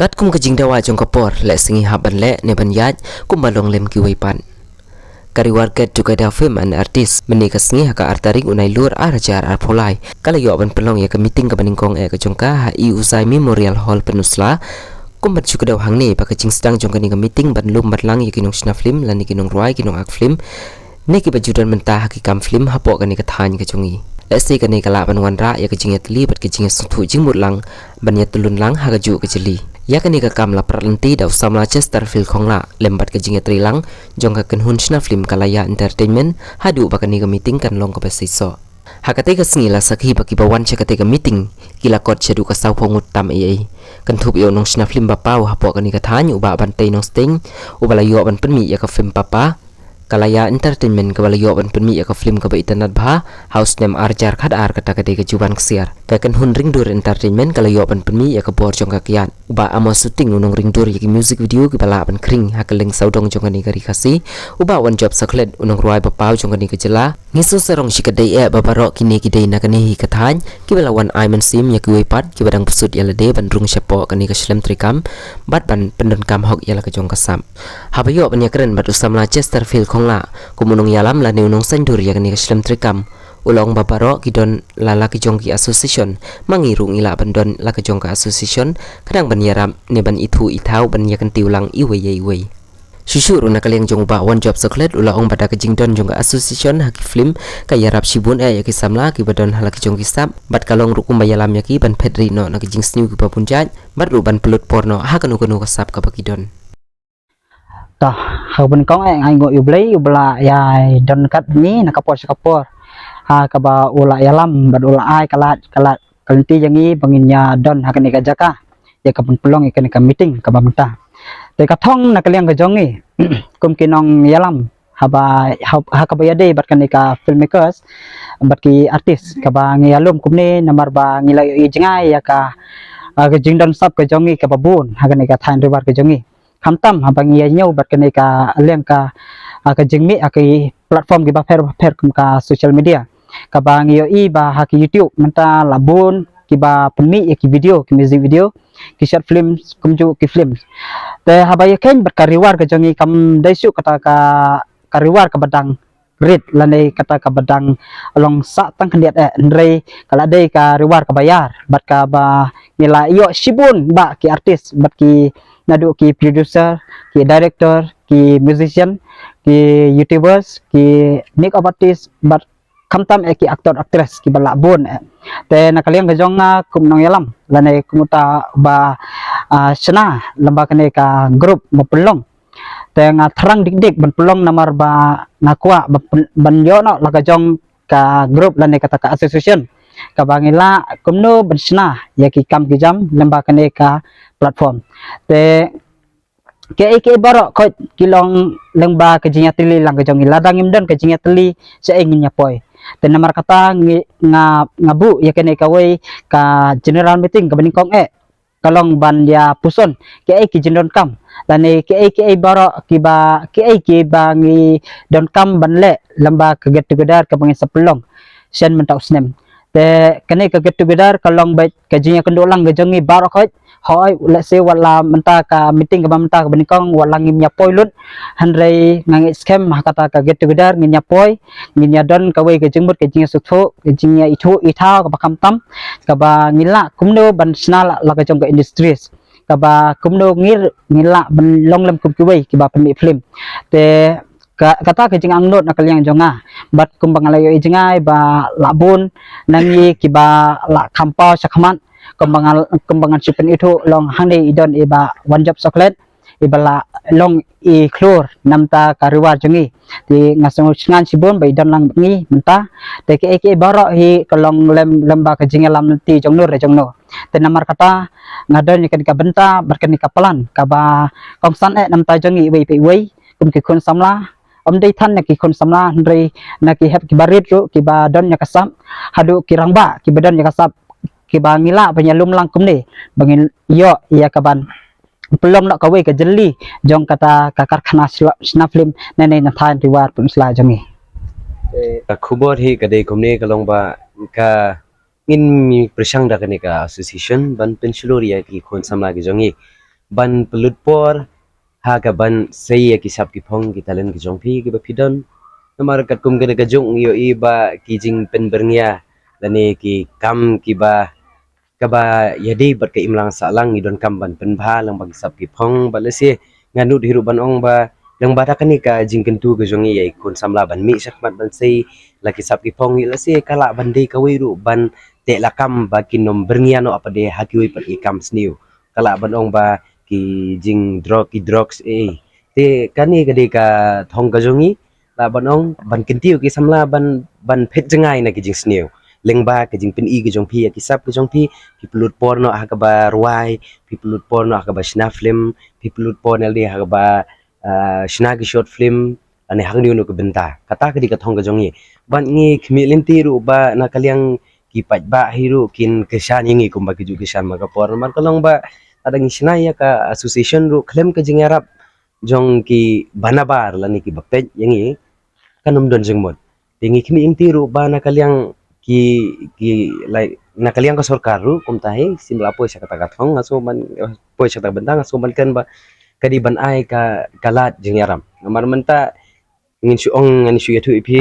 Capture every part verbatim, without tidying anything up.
Katkum ka jingdawa jong ka por, lehse ngi hap ban leh ne ban ïaid kumba long lem kiwei pat. Ka Riwar Get Together Film and Artist mynne ka sngi ha ka ar tarik u Nailur ar hajar arphew lai ka la ïoh ban pynlong ïa ka meeting kaba nyngkong eh ka jong ka ha i Uzai Memorial Hall Pynursla. Kum ban shu kdew hangne ba ka jingsdang jong kane ka meeting ban lum ban lang ïa ki nongshna film lane ki nongrwai, ki nongak film ne kiba ju don mynta ha ki kam film hapoh kane ka thaiñ ka jong ngi. Lehse kane ka lah ban wanrah ïa ka jingïatylli bad ka jingïasngewthuh jingmut lang ban ïatylun lang ha kajuh ka jylli. Ïa kane ka kam la prat lynti da u samla Chesterfield Khonglah lem bad ka jingïatreilang jong ka kynhun shna film Kalaya Entertainment haduh ba kane ka meeting kan long kaba seisoh. Ha katei ka sngi la sakhi ba kiba wan sha katei ka meeting ki la kot shaduh ka sawphew ngut tam ei ei. Kynthup ïa u nongshna film ba paw hapoh kane ka thaiñ, u Bah Bantei Nongsteng, uba la ïoh ban pynmih ïa ka film Papa. Kalaya Entertainment kaba la ïoh ban pynmih ïa ka film kaba itynnad bha ha u snem ar hajar khatar, kata ka dei Ka Juban Ksiar. Ka kynhun Ringdur Entertainment ka la ïoh ban pynmih ïa ka bor jong ka kyiad. U Bah Amos Suting, u nongringdur ïa ki music video kiba lah ban khring ha kylleng sawdong jong kane ka ri Khasi. U Bah Wanjop Sohkhlet, u nongrwai ba paw jong kane ka jylla. Ngi sngewsarong shikatdei eh ba baroh kine ki dei na kane hi ka thaiñ kiba la wan ai mynsiem ïa kiwei pat kiba dang pyrsut ïa lade ban rung shapoh kane ka shlem treikam bad ban pyndonkam hok ïa la ka jong ka sap. Haba ïoh ban ïakren bad u samla Chesterfield Khonglah kum u nongïalam lane u nongsaiñdur ïa kane ka shlem treikam, u la ong ba baroh ki don la la ki jong ki association, ma ngi ruh ngi lah ban don la ka jong ka association, khnang ban ïarap ne ban ithuh ithaw ban ïakyntiew lang iwei ïa iwei. Shuh shuh ruh na ka liang jong u Bah Wanjop Sohkhlet u la ong ba da ka jingdon jong ka association ha ki film ka ïarap shibun eh ïa ki samla kiba don ha la ki jong ki sap, bad ka long ruh kumba ïalam ïa ki ban phet rieh noh na ki jingsniew kiba bun jait bad ruh ban pynlut por noh ha kano kano ka sap kaba ki don. Ta, ha kaba nyngkong eh nga ainguh ïa U Blei uba la ïadon kat ngi na ka por sha ka por. Ha kaba u la ïalam bad u la ai ka lad, ka lad ka lynti ïa ngi ba ngin ïadon ha kane ka jaka ïa ka ban pynlong ïa kane ka meeting kaba mynta. Te ka thong na ka liang ka jong ngi kum ki nongïalam haba ha, ha kaba ïadei bad kane ka filmmakers bad ki artist kaba ngi ïalum kumne namar ba ngi la ïohi jngai ïa ka, ah, ka jingdon sap ka jong ngi kaba bun ha kane ka thaiñ Riwar ka jong ngi. Khamtam haba ngi ïa ñiew bad kane ka liang ka, ah, ka jingmih ha ki platform kiba pher bapher kum ka social media. Kaba ngi ïohi ba ha ki YouTube mynta la bun kiba pynmih ïa ki video, ki music video, ki short films kumjuh ki films. Te haba ïa khein bad ka Riwar ka jong ngi kam dei shuh kata ka, ka Riwar kaba dang rit lane kata kaba dang long sah tang khyndiat eh, hynrei ka la dei ka Riwar kaba ïar bad kaba ngi la ïoh shibun bah ki artist bad ki, naduh ki producer, ki director, ki musician, ki YouTubers, ki makeup artist bad khamtam eh ki actor actress kiba lah bun eh. Te na ka liang ka jong nga kum nongïalam lane kum uta ba, ah, shna lem bad kane ka group ba pynlong. Te nga thrang dik dik ban pynlong namar ba nga kwah ban pyn-, ban ïoh noh la ka jong ka group lane kata ka association kaba ngi lah kumno ban shna ïa ki kam ki jam lem bad kane ka platform. Te kiei kiei baroh khoit ki long lem bad ka jingïatylli lang ka jong ngi, lada ngim don ka jingïatylli shaei ngin ïa poi. Te namar kata ngi, nga, nga buh ïa kane kawei ka general meeting kaba nyngkong eh ka long ban ïa puson kiei ki jingdonkam lane kiei kiei baroh kiba, kiei kiba ngi donkam ban leh lem bad ka get together kaba ngin sa pynlong shen mynta u snem. Te kane ka get together ka long beit ka jingïakynduh lang ka jong ngi baroh khoit. Hooid, lehse wat la mynta ka meeting kaba mynta kaba nyngkong wat la ngim ïa poi lut, hynrei nga ngeit skhem ha kata ka get together ngin ïa poi, ngin ïa don kawei ka jingmut ka jingïasngewthuh, ka jingïaithuh ithaw kaba khamtam, kaba ngin lah kumno ban shna la, la ka jong ka industries, kaba kumno ngin, ngin lah ban long lem kum kiwei kiba pynmih film. Te ka, kata ka jingangnud na ka liang jong nga. Bad kumba nga la ïohi jngai ba lah bun na ngi kiba lah kham paw shakhmat, kumba nga, kumba ngan shu pynithuh long hangne i don i Bah Wanjop Sohkhlet iba lah long i khlur namar ka Riwar jong ngi. Te nga sngew shngaiñ shibun ba i don lang bad ngi mynta. Te kiei kiei baroh hi ka long lem, lem bad ka jingïalam lynti jong no re jong no. Te namar kata nga don ïa kane ka bynta bad kane ka plan kaba kongsan eh namar jong ngi iwei pa iwei kum ki khun samla. Ym dei than na ki khun samla hynrei na ki hep kiba rit ruh kiba don ïa ka sap, haduh ki rangbah kiba don ïa ka sap, kiba ngi lah ban ïalum lang kumne ba ngin ïoh ïa ka ban pynlong noh kawei ka jylli jong kata ka karkhana shla-, shna film na ne na thaiñ Riwar Pynursla jong ngi. Eh, ka khubor hi ka dei kumne ka long ba ka ngin mih pyrshang da kane ka association ban pynshlur ïa ki khun samla ki jong ngi. ban pynlut por ha ka ban sei ïa ki sap ki phong, ki talent ki jong phi kiba phi don. Namar katkum kane ka juk ngi ïohi ba ki jingpynbyrngia lane ki kam kiba, kaba ïadei bad ka imlang sahlang ngi donkam ban pynbha lyngba ki sap ki phong. Bad lehse nga nud hi ruh ban ong ba lyngba da kane ka jingkyntu ka jong ngi ïa ki khun samla ban mih shakhmat ban sei la ki sap ki phong, lehse ka lah ban dei kawei ruh ban teh lakam ba kin ym byrngia noh pat de ha kiwei pat ki kam sniew. Ka lah ban ong ba ki jing drug, ki drugs, eh. Te kane ka dei ka thong ka jong ngi, lah ban ong, ban kyntiew ki samla ban, ban phet jngai na ki jingsniew lyngba ka jingpyni ka jong phi ïa ki sap ka jong phi. Phi pynlut por noh ha kaba rwai, phi pynlut por noh ha kaba shna film, phi pynlut por noh de ha kaba, ah, shna ki short film, lane ha kano kano ka bynta. Kata ka dei ka thong ka jong ngi. Bad ngi khmih lynti ruh ba na ka liang ki paidbah hi ruh kin kyrshan ïa ngi kumba ki ju kyrshan man ka por. Namar ka long ba lada ngi shna ïa ka association ruh khlem ka jingïarap jong kiba nabar lane kiba peit ïa ngi, kan ym don jingmut. Te ngi khmih lynti ruh ba na ka liang ki, ki, like, na ka liang ka sorkar ruh kumta hi, sim la poi sha kata ka thong, nga sngew ban, poi sha kata ka bynta, nga sngew ban kren ba ka dei ban ai ka, ka lad jingïarap. Namar mynta ngin shu ong, ngin shu ïathuh ïa phi,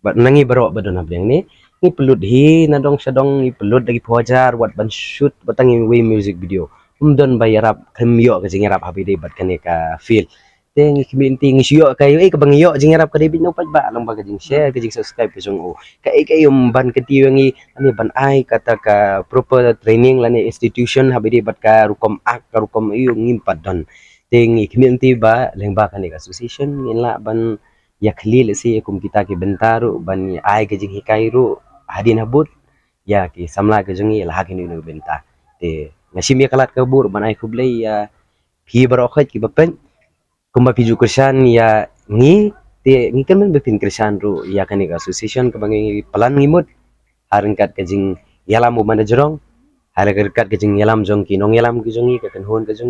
bad na ngi baroh ba don ha pdeng ne, ngi pynlut hi na dong sha dong, ngi pynlut da ki phew hajar wat ban shoot, wat tang iwei music video. Ym don ba ïarap, khlem ïoh ka jingïarap ha ba ïadei bad kane ka field. Te ngi khmih lynti, ngi shu ïoh kaei kaei kaba ngi ïoh jingïarap ka dei beit na u paidbah lyngba ka jingshare, ka jingsubscribe ka jong u. Kaei kaei ym ban kyntiew ïa ngi, lane ban ai kata ka proper training lane institution ha ba ïadei bad ka rukom act, ka rukom ïa u ngim pat don. Te ngi khmih lynti ba lyngba kane ka association ngin lah ban ïa khlieh lehse kum kita ki bynta ruh ban ai ka jinghikai ruh hadien habud ïa ki samla ka jong ngi la ha kino kino ki bynta. Te nga shim ïa ka lad ka bor ban ai khublei ïa phi baroh khoit kiba peit. Kumba phi ju kyrshan ïa ngi, te ngi kyrmen ba phin kyrshan ruh ïa kane ka association kaba ngi plan ngi mut ha ryngkat ka jingïalam u man da jrong, ha ryngkat ka jingïalam jong ki nongïalam ki jong ngi, ka kynhun ka jong